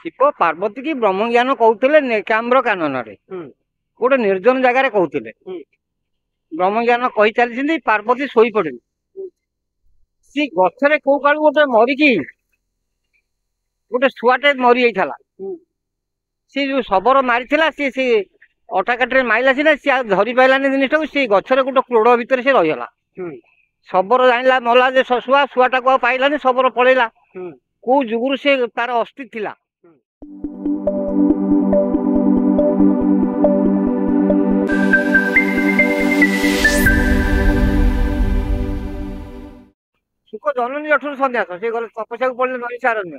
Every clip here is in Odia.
ଶିବ ପାର୍ବତୀ କି ବ୍ରହ୍ମଜ୍ଞାନ କହୁଥିଲେ ଏକାମ୍ର କାନନରେ, ଗୋଟେ ନିର୍ଜନ ଜାଗାରେ କହୁଥିଲେ। ବ୍ରହ୍ମଜ୍ଞାନ କହି ଚାଲିଛନ୍ତି, ପାର୍ବତୀ ଶୋଇପଡିଲେ। ସେ ଗଛରେ କୋଉ କାଳୁ ଗୋଟେ ମରିକି ଗୋଟେ ଶୁଆଟେ ମରିଯାଇଥିଲା। ସେ ଯୋଉ ଶବର ମାରିଥିଲା, ସିଏ ସେ ଅଟା କାଠିରେ ମାରିଲା ସିନା, ସିଏ ଆଉ ଧରି ପାଇଲାନି ଜିନିଷଟାକୁ। ସେ ଗଛରେ ଗୋଟେ କ୍ରୋଡ ଭିତରେ ସେ ରହିଗଲା। ଶବର ଜାଣିଲା ମଲା ଯେ ଶୁଆ, ଶୁଆଟାକୁ ଆଉ ପାଇଲାନି, ଶବର ପଳେଇଲା। କୋଉ ଯୁଗରୁ ସେ ତାର ଅସ୍ଥି ଥିଲା। ସୁଖ ଜନନୀ ଜଠରୁ ସନ୍ନ୍ୟାସ, ସେ ଗଲେ ତପସ୍ୟାକୁ ପଡିଲେ ନୈଷାରଣ୍ୟ।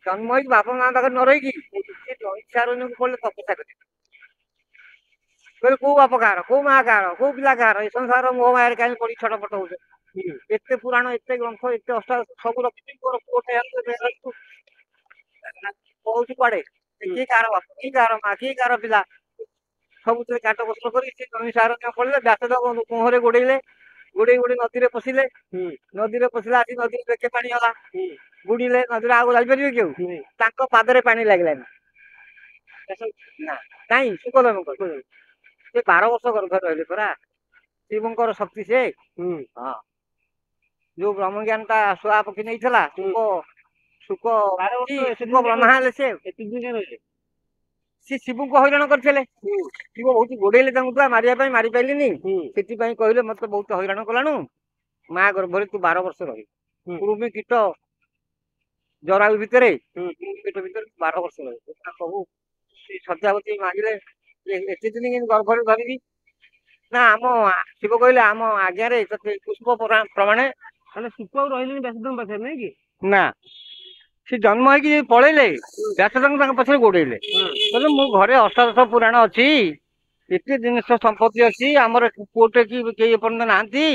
ଜନ୍ମ ହେଇକି ବାପା ମା ପାଖରେ ନ ରହିକି ସେ ନୈଷାରଣ୍ୟକୁ ପଡିଲେ ତପସ୍ୟା କରି। କହିଲେ କୋଉ ବାପ କାହାର, କୋଉ ମା କାହାର, କୋଉ ପିଲା କାହାର, ଏ ସଂସାର ମୋହ ମାୟାରେ କାହିଁ ପଡି ଛଟପଟ ହଉଛ? ଏତେ ପୁରାଣ, ଏତେ ଗ୍ରନ୍ଥ, ଏତେ ଅଷ୍ଟା ସବୁ ରଖିଛି, ମୋର ପୁଅଟେ କହୁଛୁ କୁଆଡେ? କିଏ କାହାର ବାପ, କିଏ କାହାର ମା, କିଏ କାହାର ପିଲା, ସବୁଥିରେ କାଟ ବସ୍ତ୍ର କରି ସେ ନୈଷାରଣ୍ୟ ପଡିଲେ। ବ୍ୟାସଦେବ ମୁହଁରେ ଗୋଡେଇଲେ, ଗୋଡେଇ ଗୋଡେଇ ନଦୀରେ ପଶିଲେ। ନଦୀରେ ପଶିଲା ଆସି ନଦୀରେ ବେକେ ପାଣି ହେଲା, ବୁଡିଲେ ନଦୀରେ, ଆଉ ଯାଇପାରିବେ କି? ଆଉ ତାଙ୍କ ପାଦରେ ପାଣି ଲାଗିଲାନି ନା କାଇଁ? ଶୁକଦେବଙ୍କର ସେ 12 ବର୍ଷ ଗର୍ଭରେ ରହିଲେ ପରା, ଶିବଙ୍କର ଶକ୍ତି ସେ। ହଁ, ଯୋଉ ବ୍ରହ୍ମଜ୍ଞାନ ଟା ଶୁଆ ପକ୍ଷୀ ନେଇଥିଲା, ଶୁକ ଶୁକ ଶୁକ ବ୍ରହ୍ମା ହେଲେ ସେ। ସେ ଶିବଙ୍କୁ ହଇରାଣ କରିଥିଲେ, ଶିବ ବହୁତ ଗୋଡେଇଲେ ତାଙ୍କୁ ମାରିବା ପାଇଁ, ମାରି ପାରିଲିନି। ସେଥିପାଇଁ କହିଲେ ମତେ ବହୁତ ହଇରାଣ କଲାଣୁ, ମା ଗର୍ଭରେ ତୁ 12 ବର୍ଷ ରହିବୁ। କୃମି କୀଟ ଜରାୟୁ ଭିତରେ, କୀଟ ଭିତରେ 12 ବର୍ଷ ରହିବୁ। ସବୁ ସତ୍ୟାବତୀ ମାଗିଲେ, ଏତେ ଦିନ କେମିତି ଗର୍ଭରେ ଧରିବି? ନା, ଆମ ଶିବ କହିଲେ ଆମ ଆଜ୍ଞାରେ ତତେ ପୁଷ୍ପ ପ୍ରମାଣେ। ତାହେଲେ ଶୁକ ଆଉ ରହିଲେନି ବ୍ୟାସଦେବଙ୍କ ପାଖରେ ନାଇଁ କି? ନା, ସେ ଜନ୍ମ ହେଇକି ପଳେଇଲେ, ବ୍ୟାସଦେବଙ୍କୁ ତାଙ୍କ ପଛରେ ଗୋଡେଇଲେ। କହିଲେ ମୋ ଘରେ ଅଷ୍ଟାଦଶ ପୁରାଣ ଅଛି, ଏତେ ଜିନିଷ ସମ୍ପତ୍ତି ଅଛି, ଆମର ପୁଅଟେ କି କେହି ଏପର୍ଯ୍ୟନ୍ତ ନାହାନ୍ତି,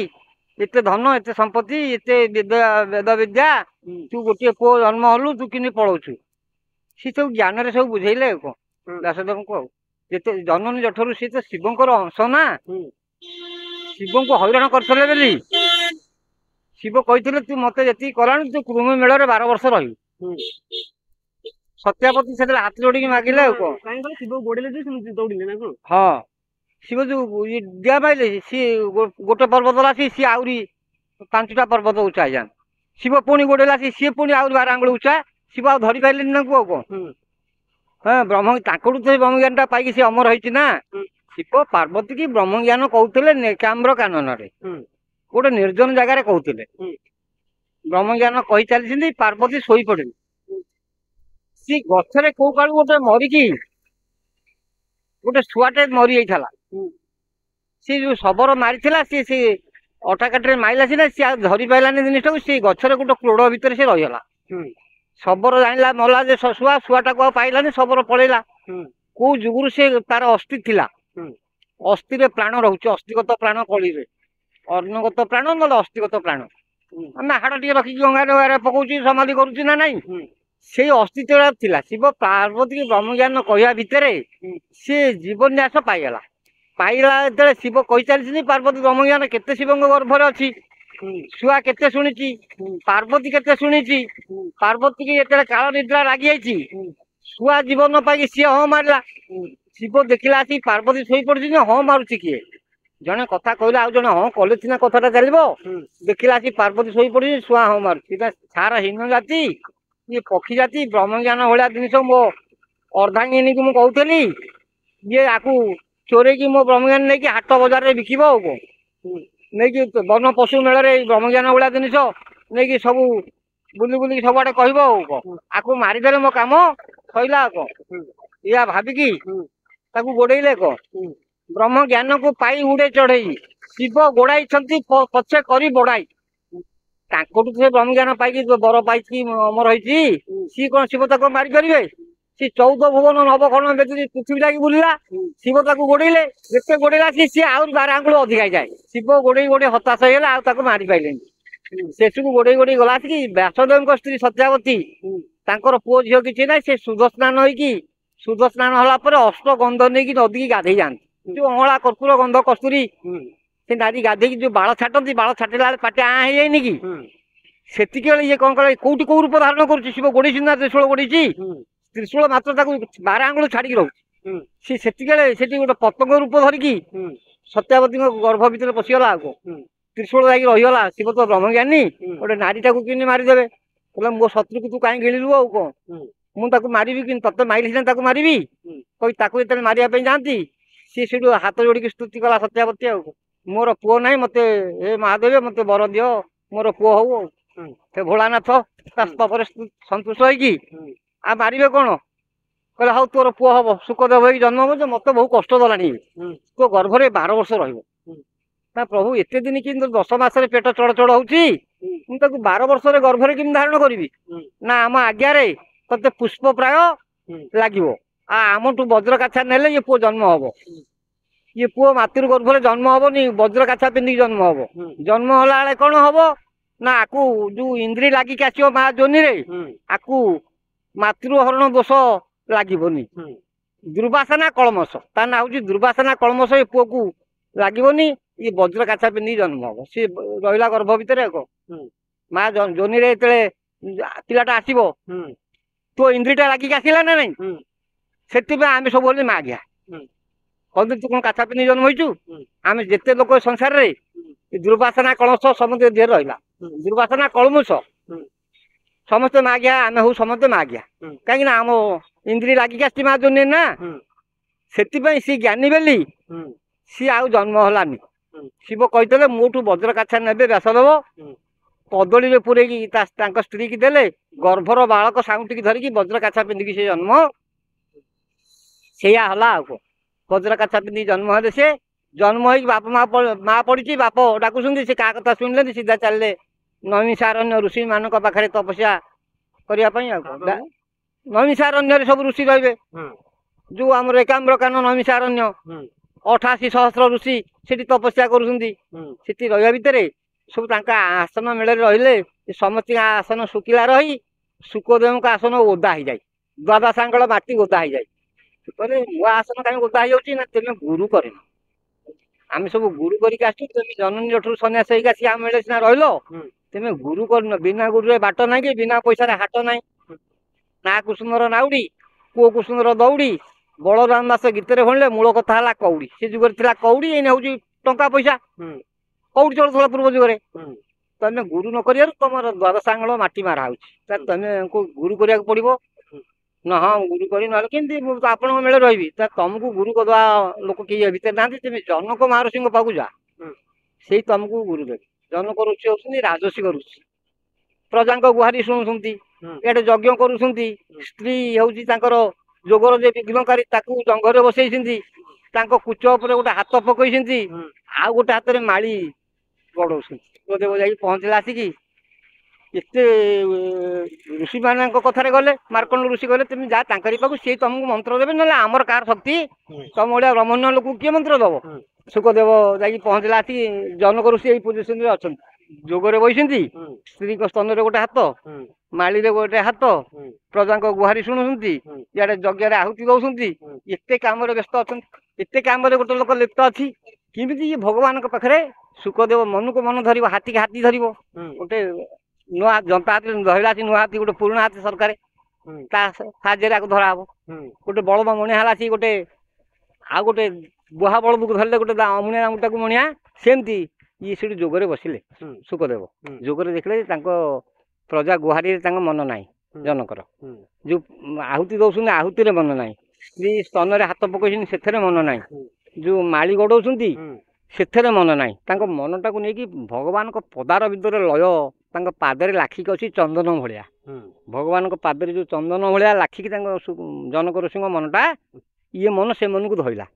ଏତେ ଧନ, ଏତେ ସମ୍ପତ୍ତି, ଏତେ ବେଦ ବିଦ୍ୟା, ତୁ ଗୋଟିଏ ପୁଅ ଜନ୍ମ ହେଲୁ, ତୁ କେମିତି ପଳଉଛୁ? ସେ ସବୁ ଜ୍ଞାନରେ ସବୁ ବୁଝେଇଲେ ଆଉ କଣ ବ୍ୟାସଦେବଙ୍କୁ। ଆଉ ଯେତେ ଜନନୀ ଜଠରୁ ସିଏ ତ ଶିବଙ୍କର ଅଂଶ ନା, ଶିବଙ୍କୁ ହଇରାଣ କରିଥିଲେ ବୋଲି ଶିବ କହିଥିଲେ ତୁ ମତେ ଯେତିକି କଲାଣୁ, ତୁ କୃମି ମେଳରେ 12 ବର୍ଷ ରହିବୁ। ସତ୍ୟାପତି ସେତେବେଳେ ହାତ ଯୋଡିକି ମାଗିଲେ ଆଉ କଣ। ଶିବ ଗୋଡେଇଲେ ଦୌଡ଼ିଲେ ନା କଣ? ହଁ, ଶିବ ଯୋଉ ଦିଆ ପାଇଲେ, ସିଏ ଗୋଟେ ପର୍ବତ ଆସି ସିଏ ଆହୁରି 5ଟା ପର୍ବତ ଉଚ୍ଚା ହେଇଯାନ୍ତି। ଶିବ ପୁଣି ଗୋଡେଇଲା, ସିଏ ପୁଣି ଆହୁରି 12 ଆଙ୍ଗୁଳି ଉଚ୍ଚା। ଶିବ ଆଉ ଧରି ପାରିଲେନି ତାଙ୍କୁ ଆଉ କଣ। ହଁ, ବ୍ରହ୍ମ ତାଙ୍କଠୁ ତ ବ୍ରହ୍ମଜ୍ଞାନ ଟା ପାଇକି ସେ ଅମର ହେଇଛି ନା। ଶିବ ପାର୍ବତୀ କି ବ୍ରହ୍ମଜ୍ଞାନ କହୁଥିଲେ ଏକାମ୍ର କାନନରେ, ଗୋଟେ ନିର୍ଜନ ଜାଗାରେ କହୁଥିଲେ। ବ୍ରହ୍ମଜ୍ଞାନ କହି ଚାଲିଛନ୍ତି, ପାର୍ବତୀ ଶୋଇପଡିଲେ। ସେ ଗଛରେ କୋଉ କାଳୁ ଗୋଟେ ମରିକି ଗୋଟେ ଶୁଆଟେ ମରିଯାଇଥିଲା। ସେ ଯୋଉ ଶବର ମାରିଥିଲା, ସିଏ ସେ ଅଟା କାଠିରେ ମାରିଲା ସିନା, ସିଏ ଆଉ ଧରି ପାରିଲାନି ଜିନିଷଟାକୁ। ସେ ଗଛରେ ଗୋଟେ କ୍ରୋଡ ଭିତରେ ସେ ରହିଗଲା। ଶବର ଜାଣିଲା ମଲା ଯେ ଶୁଆ, ଶୁଆଟାକୁ ଆଉ ପାଇଲାନି, ଶବର ପଳେଇଲା। କୋଉ ଯୁଗରୁ ସେ ତାର ଅସ୍ଥି ଥିଲା। ଅସ୍ଥିରେ ପ୍ରାଣ ରହୁଛି, ଅସ୍ଥିଗତ ପ୍ରାଣ କଳିରେ, ଅନ୍ନଗତ ପ୍ରାଣ ନହେଲେ ଅସ୍ଥିଗତ ପ୍ରାଣ। ଆମେ ହାଡ଼ ଟିକେ ରଖିକି ଗଙ୍ଗାରେ ପକଉଛି, ସମାଧି କରୁଛି ନା ନାଇଁ? ସେଇ ଅସ୍ତିତ୍ୱ ଥିଲା। ଶିବ ପାର୍ବତୀ ବ୍ରହ୍ମଜ୍ଞାନ କହିବା ଭିତରେ ସିଏ ଜୀବନ୍ୟାସ ପାଇଗଲା। ପାଇଲା ଯେତେବେଳେ ଶିବ କହିଚାଲିଛନ୍ତି, ପାର୍ବତୀ ବ୍ରହ୍ମଜ୍ଞାନ କେତେ ଶିବଙ୍କ ଗର୍ଭରେ ଅଛି, ଶୁଆ କେତେ ଶୁଣିଛି, ପାର୍ବତୀ କେତେ ଶୁଣିଛି। ପାର୍ବତୀ କି ଯେତେବେଳେ କାଳ ନିଦ୍ରା ଲାଗିଯାଇଛି, ଶୁଆ ଜୀବନ ପାଇକି ସିଏ ହଁ ମାରିଲା। ଶିବ ଦେଖିଲା ଆସି ପାର୍ବତୀ ଶୋଇପଡୁଛି, ହଁ ମାରୁଛି କିଏ? ଜଣେ କଥା କହିଲେ ଆଉ ଜଣେ ହଁ କଲେ ସିନା କଥାଟା ଚାଲିବ। ଦେଖିଲା ଆସି ପାର୍ବତୀ ଶୋଇପଡୁଛି, ଶୁଆ ହଁ ମାରୁଛି। ସାର ହୀନ ଜାତି ଇଏ, ପକ୍ଷୀ ଜାତି, ବ୍ରହ୍ମଜ୍ଞାନ ଭଳିଆ ଜିନିଷ ମୋ ଅର୍ଦ୍ଧାଙ୍ଗିନୀକୁ ମୁଁ କହୁଥିଲି, ଇଏ ଆକୁ ଚୋରେଇକି ମୋ ବ୍ରହ୍ମଜ୍ଞାନ ନେଇକି ହାଟ ବଜାରରେ ବିକିବ ଆଉ କଣ, ନେଇକି ବନ ପଶୁ ମେଳରେ ଏଇ ବ୍ରହ୍ମଜ୍ଞାନ ଭଳିଆ ଜିନିଷ ନେଇକି ସବୁ ବୁଲି ବୁଲିକି ସବୁଆଡେ କହିବ ଆଉ କଣ, ଆକୁ ମାରିଦେଲେ ମୋ କାମ ସଇଲା ଆଉ କଣ। ଇଆ ଭାବିକି ତାକୁ ଗୋଡେଇଲେ କଣ। ବ୍ରହ୍ମ ଜ୍ଞାନକୁ ପାଇ ଉଡେ ଚଢେଇ, ଶିବ ଗୋଡାଇଛନ୍ତି ପଛେ କରି ବଡାଇ। ତାଙ୍କଠୁ ସେ ବ୍ରହ୍ମଜ୍ଞାନ ପାଇକି ବର ପାଇକି ଅମର ହେଇଛି, ସିଏ କଣ ଶିବ ତାକୁ ମାରିପାରିବେ? ସେ 14 ଭୁବନ ନବଖଣ୍ଡ ବ୍ୟତୀତ ପୃଥିବୀ ଲାଗି ବୁଲିଲା। ଶିବ ତାକୁ ଗୋଡେଇଲେ, ଯେତେ ଗୋଡେଇଲା ସିଏ ଆହୁରି 12 ଆଙ୍ଗୁଳ ଅଧିକା ହେଇଯାଏ। ଶିବ ଗୋଡେଇ ଗୋଡେଇ ହତାଶ ହେଇଗଲା, ଆଉ ତାକୁ ମାରି ପାଇଲେନି। ଶେଷକୁ ଗୋଡେଇ ଗୋଡେଇ ଗଲା ଆସିକି ବ୍ୟାସଦେବଙ୍କ ସ୍ତ୍ରୀ ସତ୍ୟାବତୀ, ତାଙ୍କର ପୁଅ ଝିଅ କିଛି ନାହିଁ। ସେ ସୁଧ ସ୍ନାନ ହେଇକି, ସୁଧ ସ୍ନାନ ହେଲା ପରେ ଅଷ୍ଟ ଗନ୍ଧ ନେଇକି ନଦୀକି ଗାଧେଇ ଯାଆନ୍ତି। ଯୋଉ ଅଁଳା କର୍ପୂର ଗନ୍ଧ କସ୍ତୁରୀ, ସେ ନାରୀ ଗାଧେଇକି ଯୋଉ ବାଳ ଛାଟନ୍ତି, ବାଳ ଛାଟିଲା ବେଳେ ପାଟି ଆଁ ହେଇଯାଇନି କି? ସେତିକି ବେଳେ ଇଏ କଣ କଲା, କୋଉଠି କୋଉ ରୂପ ଧାରଣ କରୁଛି? ଶିବ ଗୋଡେଇଛନ୍ତି ନା ତ୍ରିଶୂଳ ଗୋଡେଇଛି, ତ୍ରିଶୂଳ ମାତ୍ର ତାକୁ 12 ଆଙ୍ଗୁଳ ଛାଡିକି ରହୁଛି। ସିଏ ସେତିକି ବେଳେ ସେଠି ଗୋଟେ ପତଙ୍ଗ ରୂପ ଧରିକି ସତ୍ୟାବତୀଙ୍କ ଗର୍ଭ ଭିତରେ ପଶିଗଲା, ଆଉ କଣ ତ୍ରିଶୂଳ ଯାଇକି ରହିଗଲା। ଶିବ ତ ବ୍ରହ୍ମଜ୍ଞାନୀ, ଗୋଟେ ନାରୀଟାକୁ କେମିତି ମାରିଦେବେ? କହିଲା ମୋ ଶତ୍ରୁକୁ ତୁ କାହିଁ ଗିଳିଲୁ, ଆଉ କଣ ମୁଁ ତାକୁ ମାରିବି କିନ୍ତୁ ତତେ ମାରିଲେ ସିନା ତାକୁ ମାରିବି କହି ତାକୁ ଯେତେବେଳେ ମାରିବା ପାଇଁ ଯାଆନ୍ତି, ସିଏ ସେଠୁ ହାତ ଯୋଡ଼ିକି ସ୍ତୁତି କଲା ସତ୍ୟାବତୀ, ଆଉ ମୋର ପୁଅ ନାହିଁ, ମତେ ହେ ମହାଦେବ ମତେ ବର ଦିଅ, ମୋର ପୁଅ ହଉ। ଆଉ ସେ ଭୋଳାନାଥ ତା ସ୍ତବରେ ସନ୍ତୁଷ୍ଟ ହେଇକି ଆଉ ମାରିବେ କଣ, କହିଲେ ହଉ ତୋର ପୁଅ ହବ, ସୁଖଦେବ ହେଇକି ଜନ୍ମ ହବ। ଯେ ମତେ ବହୁ କଷ୍ଟ ଦେଲାଣି, ତୋ ଗର୍ଭରେ 12 ବର୍ଷ ରହିବ। ନା ପ୍ରଭୁ, ଏତେ ଦିନ କିନ୍ତୁ 10 ମାସରେ ପେଟ ଚଡ଼ ଚଡ଼ ହଉଛି, ମୁଁ ତାକୁ 12 ବର୍ଷରେ ଗର୍ଭରେ କେମିତି ଧାରଣ କରିବି? ନା ଆମ ଆଜ୍ଞାରେ ତତେ ପୁଷ୍ପ ପ୍ରାୟ ଲାଗିବ, ଆଉ ଆମଠୁ ବଜ୍ର କାଛା ନେଲେ ଇଏ ପୁଅ ଜନ୍ମ ହବ। ଇଏ ପୁଅ ମାତୃ ଗର୍ଭରେ ଜନ୍ମ ହବନି, ବଜ୍ର କାଛା ପିନ୍ଧିକି ଜନ୍ମ ହବ। ଜନ୍ମ ହେଲା ବେଳେ କଣ ହବ ନା, ଆକୁ ଯୋଉ ଇନ୍ଦ୍ରି ଲାଗିକି ଆସିବ ମା ଯୋନିରେ, ଆକୁ ମାତୃହରଣ ଦୋଷ ଲାଗିବନି। ଦୁର୍ବାସନା କଳମସ, ତା ନାଁ ହଉଛି ଦୁର୍ବାସନା କଳମସ, ଏ ପୁଅକୁ ଲାଗିବନି, ଇଏ ବଜ୍ର କାଛା ପିନ୍ଧିକି ଜନ୍ମ ହବ। ସିଏ ରହିଲା ଗର୍ଭ ଭିତରେ। ଏକ ମା ଯୋନିରେ ଯେତେବେଳେ ପିଲାଟା ଆସିବ, ତୋ ଇନ୍ଦ୍ରିଟା ଲାଗିକି ଆସିଲା ନା ନାଇଁ? ସେଥିପାଇଁ ଆମେ ସବୁ ହେଲେ ମାଘିଆ। କହନ୍ତି ତୁ କଣ କାଛା ପିନ୍ଧି ଜନ୍ମ ହେଇଛୁ? ଆମେ ଯେତେ ଲୋକ ସଂସାରରେ ଦୁର୍ବାସନା କଳସ ସମସ୍ତେ ଦେହରେ ରହିଲା, ଦୁର୍ବାସନା କଳମୁଷ ସମସ୍ତେ ମାଘିଆ, ଆମେ ହଉ ସମସ୍ତେ ମାଘିଆ, କାହିଁକି ନା ଆମ ଇନ୍ଦ୍ରି ଲାଗିକି ଆସିଛି ମା ଜୋନି ନା। ସେଥିପାଇଁ ସିଏ ଜ୍ଞାନୀ ବୋଲି ସିଏ ଆଉ ଜନ୍ମ ହେଲାନି। ଶିବ କହିଥିଲେ ମୋଠୁ ବଜ୍ର କାଛା ନେବେ ବ୍ୟାସଦେବ, କଦଳୀରେ ପୂରେଇକି ତାଙ୍କ ସ୍ତ୍ରୀକି ଦେଲେ, ଗର୍ଭର ବାଳକ ସାଉଁଟିକି ଧରିକି ବଜ୍ର କାଛା ପିନ୍ଧିକି ସେ ଜନ୍ମ, ସେଇଆ ହେଲା। ଆଉ କଣ, ବଜ୍ର କାଛା ପିନ୍ଧିକି ଜନ୍ମ ହେଲେ। ସେ ଜନ୍ମ ହେଇକି ବାପ ମା ମା ପଡ଼ିଛି, ବାପ ଡାକୁଛନ୍ତି, ସେ କାହା କଥା ଶୁଣିଲେନି, ସିଧା ଚାଲିଲେ ନୈମିଷାରଣ୍ୟ ଋଷିମାନଙ୍କ ପାଖରେ ତପସ୍ୟା କରିବା ପାଇଁ। ଆଉ କଣ, ନୈମିଷାରଣ୍ୟରେ ସବୁ ଋଷି ରହିବେ, ଯୋଉ ଆମର ଏକାମ୍ରକାନ ନୈମିଷାରଣ୍ୟ, 88 ସହସ୍ର ଋଷି ସେଠି ତପସ୍ୟା କରୁଛନ୍ତି। ସେଠି ରହିବା ଭିତରେ ସବୁ ତାଙ୍କ ଆସନ ମେଳରେ ରହିଲେ, ସମସ୍ତଙ୍କ ଆସନ ଶୁଖିଲା ରହି ଶୁକଦେବଙ୍କ ଆସନ ଓଦା ହେଇଯାଏ, ଦ୍ୱାଦଶାଙ୍ଗଳ ମାଟି ଓଦା ହେଇଯାଏ। କହିଲେ ନୂଆ ଆସନ କାହିଁ ଓଦା ହେଇଯାଉଛି? ନା ତୁମେ ଗୁରୁ କରିନ, ଆମେ ସବୁ ଗୁରୁ କରିକି ଆସିଛୁ, ତୁମେ ଜନନୀ ଜଠରୁ ସନ୍ନ୍ୟାସ ହେଇକି ଆସିକି ଆମ ମେଳରେ ସିନା ରହିଲ, ତୁମେ ଗୁରୁ କରିନ। ବିନା ଗୁରୁରେ ବାଟ ନାହିଁ କି ବିନା ପଇସାରେ ହାଟ ନାହିଁ। ନା କୁସୁମର ନାଉଡ଼ି, ପୁଅ କୁସୁମର ଦଉଡ଼ି, ବଳରାମ ଦାସ ଗୀତରେ ଭଣିଲେ ମୂଳ କଥା ହେଲା କଉଡ଼ି। ସେ ଯୁଗରେ ଥିଲା କଉଡ଼ି, ଏଇନେ ହଉଛି ଟଙ୍କା ପଇସା, କଉଡ଼ି ଚଳୁଥିଲା ପୂର୍ବ ଯୁଗରେ। ତମେ ଗୁରୁ ନ କରିବାରୁ ତମର ଦ୍ୱାଦଶାଙ୍ଗଳ ମାଟି ମାରା ହଉଛି, ତମେ ଗୁରୁ କରିବାକୁ ପଡିବ। ନା ହଁ ଗୁରୁ କରି ନହେଲେ କେମିତି ମୁଁ ତ ଆପଣଙ୍କ ମେଳରେ ରହିବି? ତା ତମକୁ ଗୁରୁ କରିଦେବା ଲୋକ କେହି ଏ ଭିତରେ ନାହାନ୍ତି, ତୁମେ ଜନକ ମହର୍ଷିଙ୍କ ପାଖକୁ ଯା, ସେଇ ତମକୁ ଗୁରୁ ଦେବେ। ଜନକ ଋଷି ହଉଛନ୍ତି ରାଜସିକ ଋଷି, ପ୍ରଜାଙ୍କ ଗୁହାରି ଶୁଣୁଛନ୍ତି, ଏଆଡେ ଯଜ୍ଞ କରୁଛନ୍ତି, ସ୍ତ୍ରୀ ହଉଛି ତାଙ୍କର ଯୋଗର ଯେ ବିଘ୍ନକାରୀ ତାକୁ ଜଙ୍ଘରେ ବସେଇଛନ୍ତି, ତାଙ୍କ କୁଚ ଉପରେ ଗୋଟେ ହାତ ପକେଇଛନ୍ତି, ଆଉ ଗୋଟେ ହାତରେ ମାଳି ଗଡଉଛନ୍ତି। ଶୁକଦେବ ଯାଇକି ପହଞ୍ଚିଲା ଆସିକି, ଏତେ ଋଷିମାନଙ୍କ କଥାରେ ଗଲେ, ମାର୍କଣ୍ଡ ଋଷି କହିଲେ ତୁମେ ଯା ତାଙ୍କରି ପାଖକୁ, ସିଏ ତମକୁ ମନ୍ତ୍ର ଦେବେ, ନହେଲେ ଆମର କାହାର ଶକ୍ତି, ତମ ଭଳିଆ ବ୍ରାହ୍ମଣ୍ୟ ଲୋକକୁ କିଏ ମନ୍ତ୍ର ଦବ? ଶୁକଦେବ ଯାଇକି ପହଞ୍ଚିଲା ଆସିକି, ଜନକ ଋଷି ଏଇ ପୋଜିସନରେ ଅଛନ୍ତି, ଯୋଗରେ ବସିଛନ୍ତି, ସ୍ତ୍ରୀଙ୍କ ସ୍ତନରେ ଗୋଟେ ହାତ, ମାଳିରେ ଗୋଟେ ହାତ, ପ୍ରଜାଙ୍କ ଗୁହାରି ଶୁଣୁଛନ୍ତି, ଇଆଡେ ଯଜ୍ଞରେ ଆହୁତି ଦଉଛନ୍ତି, ଏତେ କାମରେ ବ୍ୟସ୍ତ ଅଛନ୍ତି। ଏତେ କାମରେ ଗୋଟେ ଲୋକ ଲିପ୍ତ ଅଛି, କେମିତି ଇଏ ଭଗବାନଙ୍କ ପାଖରେ ଶୁକଦେବ ମନକୁ ମନ ଧରିବ, ହାତୀକି ହାତୀ ଧରିବ? ଗୋଟେ ନୂଆ ଜନ୍ତା ହାତୀ ଧରିଲା, ନୂଆ ହାତୀ ଗୋଟେ ପୁରୁଣା ହାତୀ ସରକାର, ତା ସାହାଯ୍ୟରେ ଆକୁ ଧରା ହବ। ଗୋଟେ ବଳଦ ମଣିଆ ହେଲା, ସେ ଗୋଟେ ଆଉ ଗୋଟେ ବୁହା ବଳଦକୁ ଧରିଲେ ଗୋଟେ ଅମୁଣିଆ ତାକୁ ମଣିଆ, ସେମିତି ଇଏ ସେଠି ଯୋଗରେ ବସିଲେ। ଶୁକଦେବ ଯୋଗରେ ଦେଖିଲେ ତାଙ୍କ ପ୍ରଜା ଗୁହାରିରେ ତାଙ୍କ ମନ ନାହିଁ, ଜନକର ଯୋଉ ଆହୁତି ଦଉଛନ୍ତି ଆହୁତିରେ ମନ ନାହିଁ, ସ୍ତ୍ରୀ ସ୍ତନରେ ହାତ ପକେଇଛନ୍ତି ସେଥିରେ ମନ ନାହିଁ, ଯୋଉ ମାଳି ଗଡଉଛନ୍ତି ସେଥିରେ ମନ ନାହିଁ, ତାଙ୍କ ମନଟାକୁ ନେଇକି ଭଗବାନଙ୍କ ପଦାର ଭିତରେ ଲୟ, ତାଙ୍କ ପାଦରେ ଲାଖିକି ଅଛି ଚନ୍ଦନ ଭଳିଆ, ଭଗବାନଙ୍କ ପାଦରେ ଯୋଉ ଚନ୍ଦନ ଭଳିଆ ଲାଖିକି ତାଙ୍କ ଜନକ ଋଷିଙ୍କ ମନଟା, ଇଏ ମନ ସେ ମନକୁ ଧଇଲା।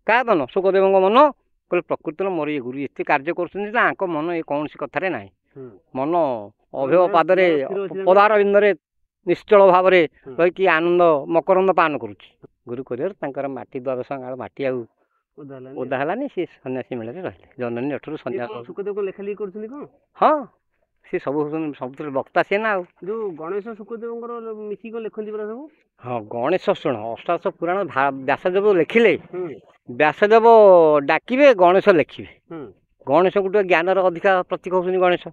କାହା ମନ? ଶୁକଦେବଙ୍କ ମନ। କହିଲେ ପ୍ରକୃତରେ ମୋର ଇଏ ଗୁରୁ ଏତେ କାର୍ଯ୍ୟ କରୁଛନ୍ତି ନା ଆଙ୍କ ମନ ଏ କୌଣସି କଥାରେ ନାହିଁ, ମନ ଅଭୟ ପାଦରେ ପଦାର ବିନ୍ଦରେ ନିଶ୍ଚଳ ଭାବରେ ରହିକି ଆନନ୍ଦ ମକରନ୍ଦ ପାନ କରୁଛି। ଗୁରୁ କରିବାରୁ ତାଙ୍କର ମାଟି ଦ୍ୱାଦଶ ମାଟି ଆଉ ଓଦା ହେଲାନି, ସେ ସନ୍ନ୍ୟାସୀ ମେଳରେ ରହିଲେ ଜନନୀ ଜଠରୁ ସନ୍ନ୍ୟାସ। ଶୁକଦେବ ଲେଖାଲେଖି କରୁଛନ୍ତି କଣ? ହଁ, ସେ ସବୁ ହଉଛନ୍ତି ସବୁଥିରେ ବକ୍ତା ସିଏ ନା। ଆଉ ଯୋଉ ଗଣେଶ ଶୁକଦେବଙ୍କର ମିଶିକି ଲେଖନ୍ତି ପରା ସବୁ? ହଁ, ଗଣେଶ ଶୁଣ, ଅଷ୍ଟାଦଶ ପୁରାଣ ବ୍ୟାସଦେବ ଲେଖିଲେ, ବ୍ୟାସଦେବ ଡାକିବେ ଗଣେଶ ଲେଖିବେ। ଗଣେଶଙ୍କୁ ଟିକେ ଜ୍ଞାନର ଅଧିକା ପ୍ରତୀକ ହେଉଛନ୍ତି ଗଣେଶ।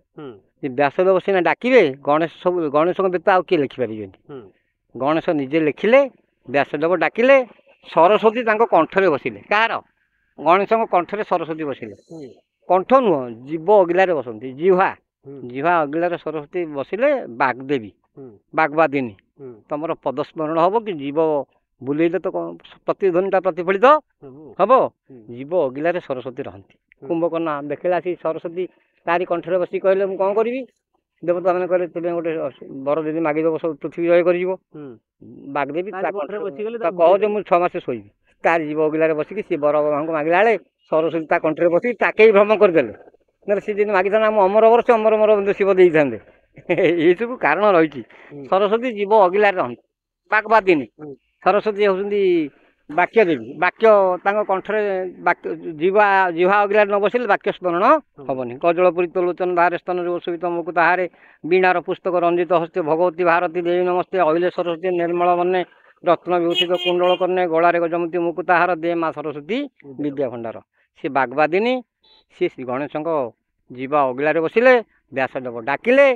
ବ୍ୟାସଦେବ ସିନା ଡାକିବେ, ଗଣେଶ ସବୁ ଗଣେଶଙ୍କ ବ୍ୟତୀତ ଆଉ କିଏ ଲେଖିପାରିବେନି। ଗଣେଶ ନିଜେ ଲେଖିଲେ, ବ୍ୟାସଦେବ ଡାକିଲେ, ସରସ୍ୱତୀ ତାଙ୍କ କଣ୍ଠରେ ବସିଲେ। କାହାର? ଗଣେଶଙ୍କ କଣ୍ଠରେ ସରସ୍ୱତୀ ବସିଲେ। କଣ୍ଠ ନୁହଁ, ଜୀବ ଅଗିଲାରେ ବସନ୍ତି, ଜିହ୍ୱା, ଜିହ୍ୱା ଅଗିଲାରେ ସରସ୍ୱତୀ ବସିଲେ। ବାଗ୍ଦେବୀ, ବାଗ୍ବାଦିନୀ, ତମର ପଦସ୍ମରଣ ହବ କି ଜୀବ ବୁଲେଇଲେ ତ ପ୍ରତିଧ୍ୱନିଟା ପ୍ରତିଫଳିତ ହବ। ଜୀବ ଅଗିଲାରେ ସରସ୍ୱତୀ ରହନ୍ତି। କୁମ୍ଭକର୍ଣ୍ଣ ଦେଖିଲା ଆସି ସରସ୍ୱତୀ ତାରି କଣ୍ଠରେ ବସିକି କହିଲେ, ମୁଁ କ'ଣ କରିବି? ଦେବତାମାନେ କହିଲେ, ତୁମେ ଗୋଟେ ବର ଯଦି ମାଗିଦେବ ସବୁ ପୃଥିବୀ ଜୟ କରିଯିବ। ବାଗ୍ଦେବୀ ତା କହ ଯେ ମୁଁ 6 ମାସ ଶୋଇବି। ତାରି ଜୀବ ଅଗିଲାରେ ବସିକି ସିଏ ବର ବ୍ରହ୍ମାଙ୍କୁ ମାଗିଲା ବେଳେ ସରସ୍ୱତୀ ତା କଣ୍ଠରେ ବସିକି ତାକେଇ ଭ୍ରମ କରିଦେଲେ। ନହେଲେ ସିଏ ଯେମିତି ମାଗିଥାନ୍ତା ମୁଁ ଅମର ବର, ସେ ଅମର ବର ଶିବ ଦେଇଥାନ୍ତେ। ଏଇସବୁ କାରଣ ରହିଛି। ସରସ୍ୱତୀ ଜୀବ ଅଗିଲାରେ ରହନ୍ତି, ବାଗ୍ବାଦିନୀ। ସରସ୍ୱତୀ ହେଉଛନ୍ତି ବାକ୍ୟ ଦେବୀ। ବାକ୍ୟ ତାଙ୍କ କଣ୍ଠରେ, ବାକ୍ୟ ଜିହ୍ୱା, ଜିହ୍ୱା ଅଗିଲାରେ ନ ବସିଲେ ବାକ୍ୟ ସ୍ମରଣ ହବନି। କଜଳପୁରୀ ତଲୋଚନ ଧାରେ ସ୍ତନରେ ଅସୁବିତ ମୁକୁ ତାହାରେ, ବୀଣାର ପୁସ୍ତକ ରଞ୍ଜିତ ହସ୍ତେ, ଭଗବତୀ ଭାରତୀ ଦେବୀ ନମସ୍ତେ। ଅହିଲେ ସରସ୍ୱତୀ ନିର୍ମଳ ମନେ, ରତ୍ନ ବିଭୂଷିତ କୁଣ୍ଡଳ କର୍ଣ୍ଣେ, ଗଳାରେ ଗଜମତି ମୁକୁ ତାହାର, ଦେ ମା ସରସ୍ୱତୀ ବିଦ୍ୟା ଭଣ୍ଡାର। ସିଏ ବାଗ୍ବାଦିନୀ। ସିଏ ଶ୍ରୀ ଗଣେଶଙ୍କ ଯିବା ଅଗିଲାରେ ବସିଲେ, ବ୍ୟାସଦେବ ଡାକିଲେ,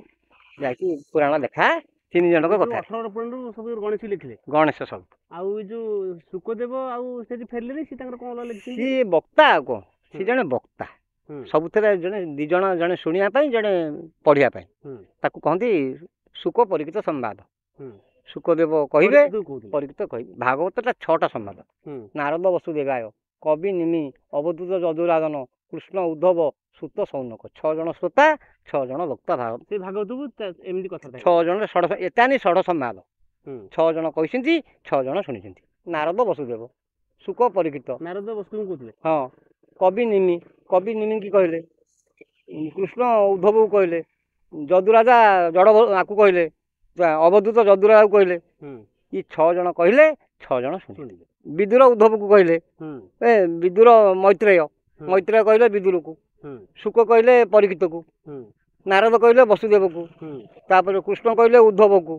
ଯାଇକି ପୁରାଣ ଲେଖା। 3 ଜଣଙ୍କ କଥା। 18 ପୁରାଣରୁ ସବୁ ଗଣେଶ ଲେଖିଲେ, ଗଣେଶ ସବୁ। ଆଉ ଏଇ ଯୋଉ ଶୁକଦେବ ଆଉ ସେଠି ଫେରିଲେନି, ସିଏ ତାଙ୍କର କଣ ଲେଖିଛନ୍ତି? ସିଏ ବକ୍ତା। ଆଉ କଣ, ସିଏ ଜଣେ ବକ୍ତା। ସବୁଥିରେ ଜଣେ 2 ଜଣ, ଜଣେ ଶୁଣିବା ପାଇଁ, ଜଣେ ପଢିବା ପାଇଁ। ତାକୁ କହନ୍ତି ଶୁକ ପରୀକ୍ଷିତ ସମ୍ବାଦ। ଶୁକଦେବ କହିବେ, ପରୀକ୍ଷିତ କହିବେ। ଭାଗବତଟା 6ଟା ସମ୍ବାଦ। ନାରଦ ବସୁଦେବାୟ, କବି ନିମି, ଅବଧୂତ ଯଦୁରାଜନ, କୃଷ୍ଣ ଉଦ୍ଧବ, ସୁତ ସୌନକ। 6 ଜଣ ଶ୍ରୋତା, 6 ଜଣ ବକ୍ତା। ଭାଗବତ ସେ ଭାଗବତକୁ ଏମିତି କଥା। 6 ଜଣ ଷଢ଼, ଏତାନି ଷଢ଼ ସମ୍ବାଦ। 6 ଜଣ କହିଛନ୍ତି, 6 ଜଣ ଶୁଣିଛନ୍ତି। ନାରଦ ବସୁଦେବ, ଶୁକ ପରୀକ୍ଷିତ। ନାରଦ ବସୁଦେବ କହୁଥିଲେ। ହଁ। କବି ନିମି, କବି ନିମିକି କହିଲେ, କୃଷ୍ଣ ଉଦ୍ଧବକୁ କହିଲେ, ଯଦୁରାଜା ଜଡ଼ ଆକୁ କହିଲେ, ଅବଧୂତ ଯଦୁରାଜାକୁ କହିଲେ। ଇ 6 ଜଣ କହିଲେ, 6 ଜଣ ଶୁଣିଲେ। ବିଦୁର ଉଦ୍ଧବକୁ କହିଲେ, ଏ ବିଦୁର ମୈତ୍ରେୟ, ମୈତ୍ରେୟ କହିଲେ ବିଦୁରକୁ, ଶୁକ କହିଲେ ପରୀକ୍ଷିତକୁ, ନାରଦ କହିଲେ ବସୁଦେବକୁ, ତାପରେ କୃଷ୍ଣ କହିଲେ ଉଦ୍ଧବକୁ,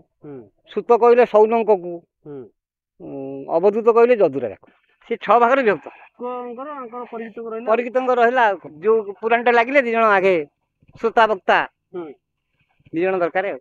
ସୁତ କହିଲେ ସୌନଙ୍କକୁ, ଅବଧୂତ କହିଲେ ଯଦୁରାଜାକୁ। ସେ 6 ଭାଗରେ ବିଭକ୍ତ। ପରୀକ୍ଷିତଙ୍କ ରହିଲା। ଯୋଉ ପୁରାଣଟା ଲାଗିଲେ 2 ଜଣ ଆଗେ ଶ୍ରୋତା ବକ୍ତା 2 ଜଣ ଦରକାର। ଆଉ